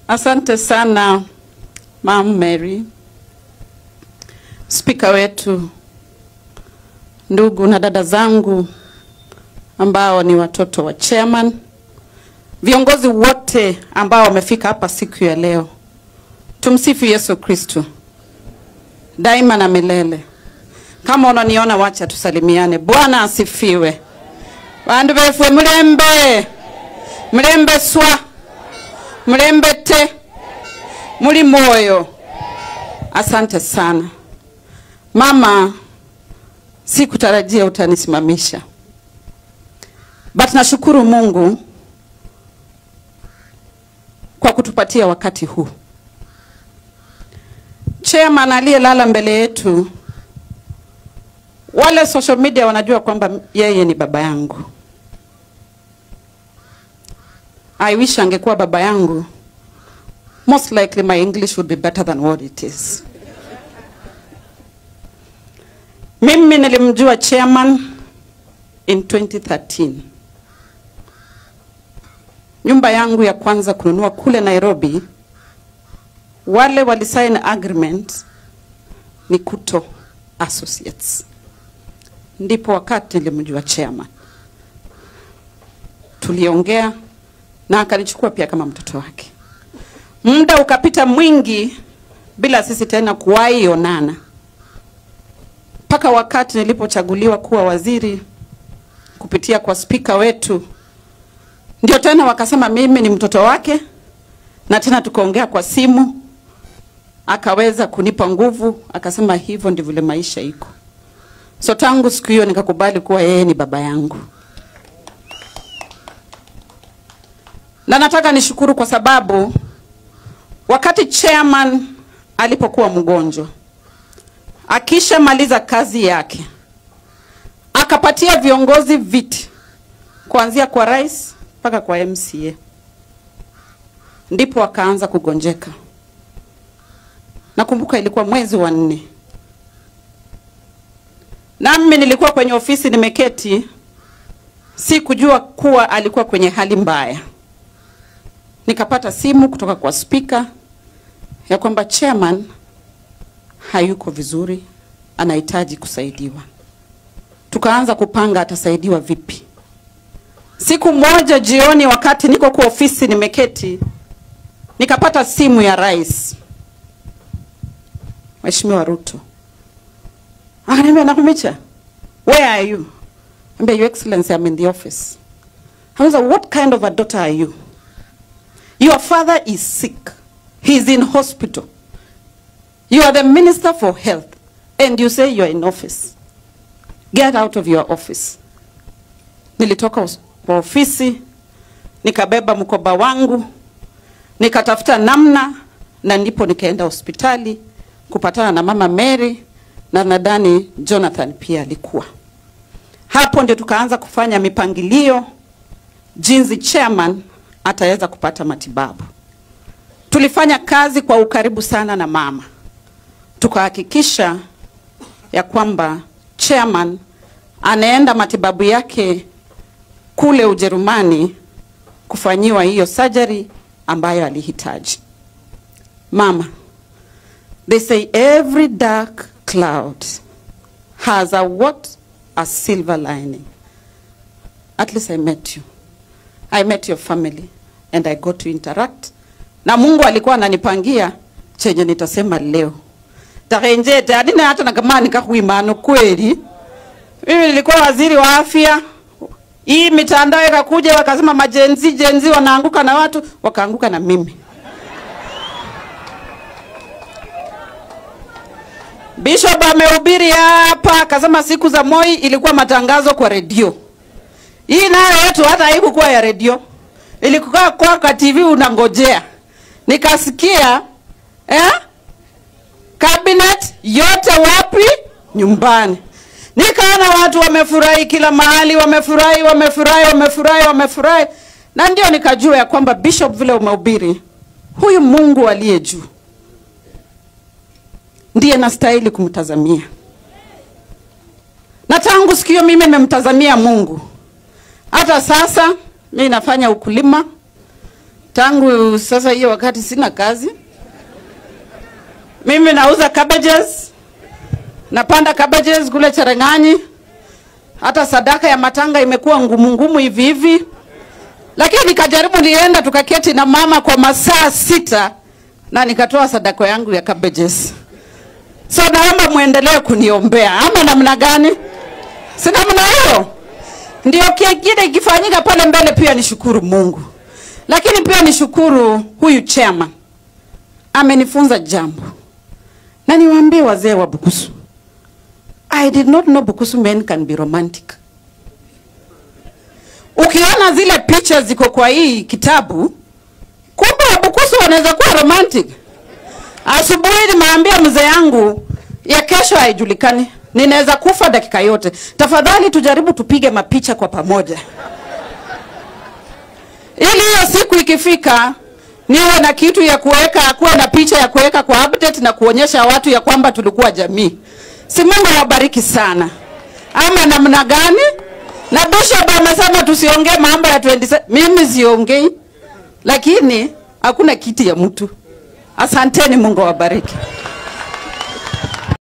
Asante sana Ma'am Mary, spika wetu, ndugu na dada zangu ambao ni watoto wa chairman, viongozi wote ambao wamefika hapa siku ya leo. Tumsifu Yesu Kristo daima na milele. Kama unaniona wacha tusalimiane. Bwana asifiwe. Bandu befwe mulembe. Mulembe swa. Mulembe te. Muli moyo. Asante sana. Mama, sikutarajia utanisimamisha. But nashukuru Mungu kwa kutupatia wakati huu. Chairman aliyelala mbele yetu, wale social media wanajua kwamba yeye ni baba yangu. I wish angekuwa baba yangu. Most likely my English would be better than what it is. Mimi nilimjua chairman in 2013. Nyumba yangu ya kwanza kununua kule Nairobi, wale walisign agreement ni Kuto Associates. Ndipo wakati nilimjua chairman. Tuliongea na akanichukua pia kama mtoto wake. Muda ukapita mwingi bila sisi tena kuwahi onana. Paka wakati nilipochaguliwa kuwa waziri kupitia kwa speaker wetu, ndio tena wakasema mimi ni mtoto wake, na tena tukaongea kwa simu, akaweza kunipa nguvu, akasema hivyo ndivyo vile maisha iko. So tangu siku hiyo nikakubali kuwa yeye ni baba yangu. Na nataka nishukuru kwa sababu wakati chairman alipokuwa mgonjwa, akishamaliza kazi yake, akapatia viongozi viti kuanzia kwa rais mpaka kwa MCA. Ndipo akaanza kugonjeka. Nakumbuka ilikuwa mwezi wa 4. Nami nilikuwa kwenye ofisi nimeketi, sikujua kuwa alikuwa kwenye hali mbaya. Nikapata simu kutoka kwa speaker ya kwamba chairman hayuko vizuri, anahitaji kusaidiwa. Tukaanza kupanga atasaidiwa vipi. Siku moja jioni wakati niko kwa ofisi nimeketi, nikapata simu ya rais, Mheshimiwa Ruto. Akaniambia, Nakhumicha, where are you? Ambia, Your Excellency, I'm in the office. Akaniambia, what kind of a daughter are you? Your father is sick. He's in hospital. You are the minister for health, and you say you are in office. Get out of your office. Nilitoka kwa ofisi, nikabeba mkoba wangu, nikatafuta namna, na ndipo nikaenda hospitali kupatana na Mama Mary, na nadhani Jonathan pia alikuwa. Hapo ndio tukaanza kufanya mipangilio jinsi chairman ataweza kupata matibabu. Tulifanya kazi kwa ukaribu sana na mama. Tukahakikisha ya kwamba chairman anaenda matibabu yake kule Ujerumani kufanyiwa hiyo surgery ambayo alihitaji. Mama, they say every dark cloud has a what? A silver lining. At least I met you. I met your family and I got to interact. Na Mungu alikuwa ananipangia chenye nitasema leo. Tarenjete adina hata na kama nikakuimano kweli. Mimi nilikuwa waziri wa afya. Hii mitandao ikakuja wakasema majenzi jenzi wanaanguka na watu, wakaanguka na mimi. Bishop amehubiri hapa akasema siku za Moi ilikuwa matangazo kwa redio. Hii nayo yetu hata haikuwa ya redio. Ilikuwa kwa TV unangojea. Nikasikia cabinet yote wapi? Nyumbani. Nikaona watu wamefurahi kila mahali, wamefurahi, wamefurahi, wamefurahi, wamefurahi. Na ndio nikajua ya kwamba Bishop vile umehubiri, huyu Mungu aliye juu ndiye nastahili kumtazamia. Na tangu siku hiyo mimi nimemtazamia Mungu. Hata sasa mimi nafanya ukulima. Tangu sasa hiyo wakati sina kazi. Mimi nauza cabbages. Napanda cabbages kule Cherangani. Hata sadaka ya matanga imekuwa ngumu ngumu hivi hivi. Lakini nikajaribu nienda tukaketi na mama kwa masaa 6 na nikatoa sadaka yangu ya cabbages. So naomba muendelee kuniombea. Ama namna gani? Si namna hiyo? Ndio kingine ikifanyika pale mbele pia nishukuru Mungu. Lakini pia nishukuru huyu chairman. Amenifunza jambo. Na niwaambie wazee wa Bukusu, I did not know Bukusu men can be romantic. Ukiona zile picha ziko kwa hii kitabu, kumbe wa Bukusu wanaweza kuwa romantic. Asubuhi nimeambia mzee yangu ya kesho haijulikani, ninaweza kufa dakika yote. Tafadhali tujaribu tupige mapicha kwa pamoja, ili hiyo siku ikifika niwe na kitu ya kuweka, kuwa na picha ya kuweka kwa update na kuonyesha watu ya kwamba tulikuwa jamii. Si Mungu awabariki sana. Ama namna gani? Na Bishop amesema tusiongee mambo ya 27. Mimi siongei, lakini hakuna kiti ya mtu. Asanteni, Mungu awabariki.